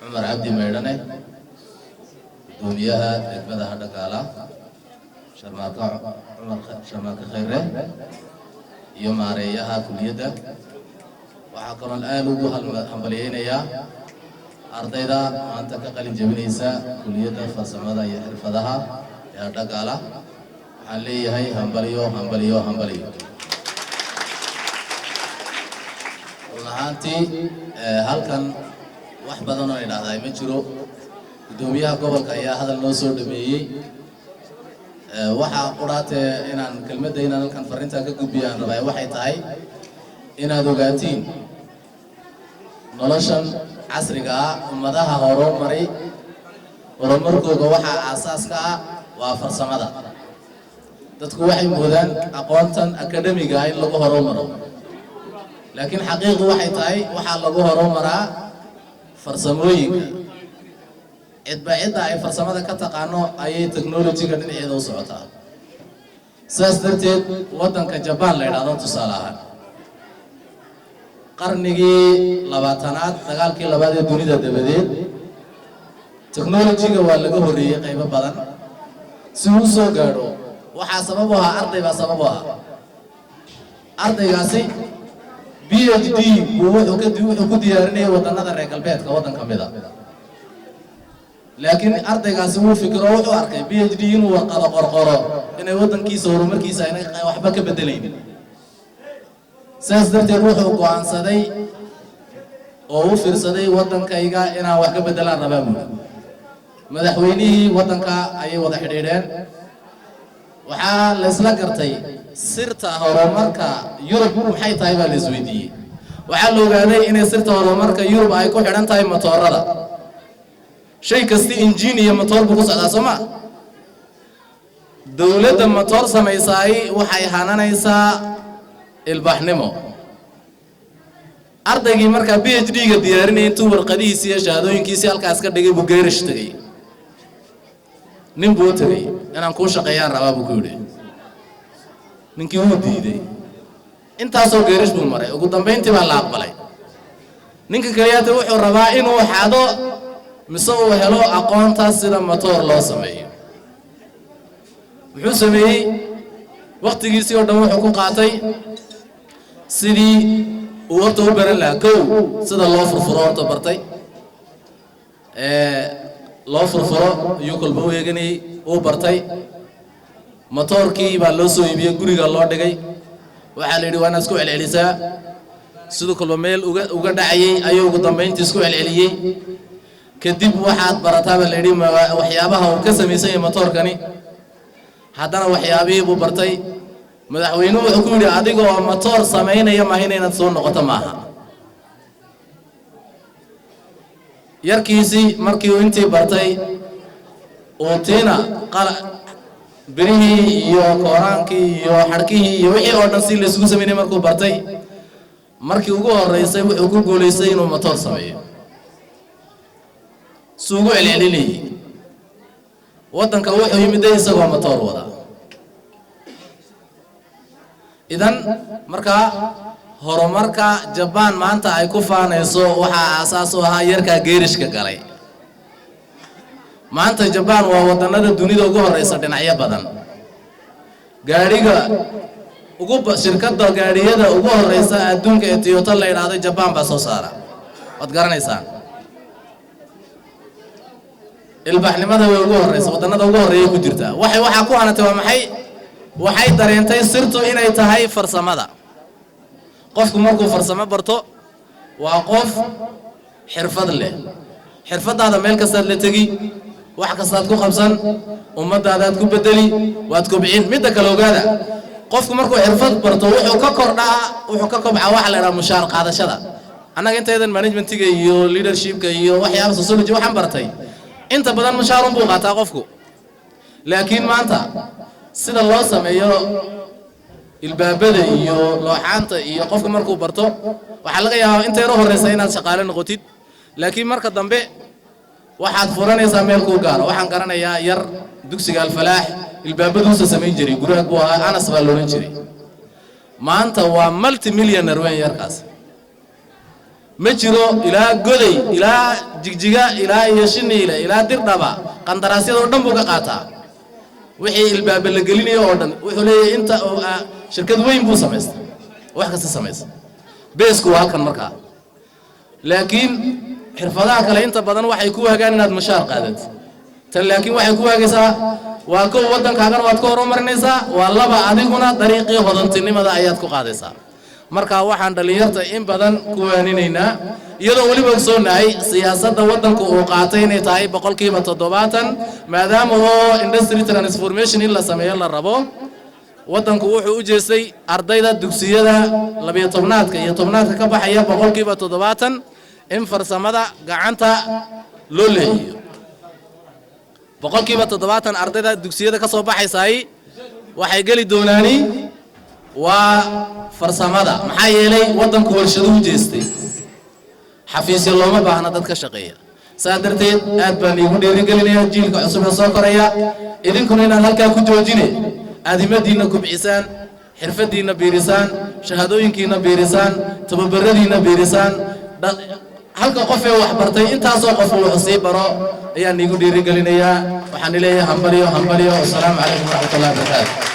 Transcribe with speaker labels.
Speaker 1: Cumar Cabdi Maydhane, guddoomiyaha degmada Hadhagaala, Sharmaaka Cumar Sharmaake Khayre iyo maareeyaha kuliyadda. Waxaa kaloon aada ugu hambalyeynayaa ardayda maanta ka qalin jebinaysa kuliyadda farsamada iyo xirfadaha ee Hadhagaala. Waxaan leeyahay hambalyo, hambalyo, hambalyo. Run ahaantii halkan wax badan oo idhaahdaa ma jiro. Guddoomiyaha gobolka ayaa hadal noo soo dhameeyey. Waxaa qudhaatee inaan kelmadda, inaan halkan farrintaa ka gudbiyo aan rabaa, waxay tahay inaad ogaatiin noloshan casriga ah, ummadaha horumaray horumarkooga waxaa aasaaska ah waa farsamada. Dadku waxay moodaan aqoontan akademiga in lagu horumaro, laakiin xaqiiqdu waxay tahay waxaa lagu horumaraa farsamooyinka. Cidba cidda ay farsamada ka taqaano ayay technologyga dhinaceeda u socotaa. Sidaas darteed waddanka Jabaan la yidhahdo, tusaale ahaan, qarnigii 20aad, dagaalkii labaad ee dunida dabadeed, technologyga waa laga horreeyey qaybo badan. Si uu soo gaadho waxaa sabab u ahaa arday baa sabab u ahaa. Ardaygaasi PhD buu wuxuu ku diyaarinayay waddannada reer galbeedka waddan ka mid a, laakiin ardaygaasi wuu fikiro, wuxuu arkay PhD inuu warqado qorqoro inay waddankiisa horumarkiisa aynay waxba ka bedelaynin. Sidaas darteed wuxuu go'aansaday oo u fiirsaday, "Waddankayga inaan wax ka bedelaan rabaa," buuri. Madaxweynihii waddanka ayay wada xidhiidheen. Waxaa la isla gartay sirta horumarka Yurub maxay tahay baa la isweydiiyey. Waxaa la ogaaday inay sirta horumarka Yurub ay ku xidhan tahay motoorada. Shay kasti injiin iyo motoor buu ku socdaa, soo ma? Dowladda motoor samaysaay waxay hananaysaa ilbaxnimo. Ardaygii markaa PhD-ga diyaarinayay intuu warqadihiisii iyo shahaadooyinkiisii halkaas ka dhigay buu geerish tegey. Nin buu u tegey. "Inaan kuu shaqeeyaan rabaa," buu ku yidhi. Ninkii wuu diiday. Intaasoo geerish buu maray, ugu dambayntii baa la aqbalay. Ninka keliyaata wuxuu rabaa inuu xado mise uu helo aqoontaas sida motoor loo sameeyo. Muxuu sameeyey? Wakhtigiisii oo dhan wuxuu ku qaatay sidii uu horta u baran lahaa. Kow, sida loo furfuro horta bartay. Loo furfuro ayuu kolba u eeganayey, uu bartay. Motoorkii baa loo soo iibiyey, guriga loo dhigay. Waxaa la yidhi, "Waa inaad isku celcelisaa." Siduu kolba meel uga dhacayay ayuu ugu dambayntii isku celceliyey. Kadib, "Waxaad barataa," baa la yidhi, "waxyaabaha uu ka samaysan yahay motoorkani." Haddana waxyaabihii buu bartay. Madaxweynuhu wuxuu ku yidhi, "Adiga oo motoor samaynaya mahina inaad soo noqoto maaha." Yarkiisii markii uu intii bartay, uu tiina birihii iyo kooraankii iyo xadhkihii iyo wixii oo dhan si laysugu samaynay markuu bartay, markii ugu horreysay wuxuu ku guulaystay inuu motoor sameeyo. Suu ugu celcelinayay, waddanka wuxuu yimiday isagoo motoor wada. Idan markaa horumarka Jabaan maanta ay ku faanayso waxaa aasaas u ahaa yarkaa geerishka galay. Maanta Jabaan waa waddannada dunida ugu horreysa dhinacyo badan. Gaadhiga ugu shirkadda gaadhiyada ugu horreysa adduunka ee Toyota la yidhaahdo Jabaan baa soo saara, waad garanaysaan. Ilbaxnimada way ugu horreysa, waddannada ugu horreeya ku jirtaa. Waxaa ku hanatay waa maxay? Waxay dareentay sirtu inay tahay farsamada. Qofku markuu farsamo barto waa qof xirfad leh. Xirfaddaada meel kastaad la tegi, wax kastaad ku qabsan, ummaddaadaad ku bedeli, waad kobcin. Midda kale ogaada, qofku markuu xirfad barto wuxuu ka kordhaa, wuxuu ka kobcaa waxa la idhaha mushaar qaadashada. Annaga intaydan managementiga iyo leadershipka iyo waxyaaba sociology waxaan bartay, inta badan mushaarun buu qaataa qofku. Laakiin maanta sida loo sameeyo ilbaabada iyo looxaanta iyo qofku markuu barto, waxaa laga yaabaa inta yaro horreysa inaad shaqaale noqotid, laakiin marka dambe waxaad furanaysaa meel kuu gaaro. Waxaan garanayaa yar dugsiga Alfalaax ilbaabaduusa samayn jiray, guraag buu ahaa, Anas baa loodhan jiray. Maanta waa multi millionaire weyn yarkaas. Ma jiro ilaa Goday, ilaa Jigjiga, ilaa iyo Shiniile, ilaa Dirdhaba, qandaraasyada oo dhan buu ka qaataa. Wixii ilbaaba la gelinayo oo dhan wuxuu leeyahay inta shirkad weyn buu samaystay, wax kasta samaysta. Beesku waa halkan markaa. Laakiin xirfadaha kale inta badan waxay ku hagaan inaad mushaar qaadad. Tan laakiin waxay ku hagaysaa, waa kow, waddankaagana waad ka horumarinaysaa, waa laba, adiguna dariiqii hodantinimada ayaad ku qaadaysaa. Marka waxaan dhallinyarta in badan ku waaninaynaa, iyadoo weliba ogsoonahay siyaasadda waddanku uu qaatay inay tahay 70%, maadaama oo industry transformation in la sameeyo la rabo, waddanku wuxuu u jeestay ardayda dugsiyada 12aadka iyo 10aadka ka baxaya 70% in farsamada gacanta loo leexiyo. 70% ardayda dugsiyada ka soo baxaysaay waxay geli doonaani waa farsamada. Maxaa yeelay, waddanku warshaduhu jeestay, xafiisyo looma baahna dad ka shaqeeya. Saa darteed aad baan iigu dhiirigelinayaa jiilka cusub ee soo koraya, idinkuna inaad halkaa ku joojine, aad himadiinna kubcisaan, xirfadiinna biirisaan, shahaadooyinkiinna biirisaan, tababaradiinna biirisaan. Halka qof ee wax bartay intaasoo qof uu wax sii baro ayaan iigu dhiirigelinayaa. Waxaan leeyahay hambalyo, hambalyo. Wasalaamu calaykum waraxmatullahi wabarakaatu.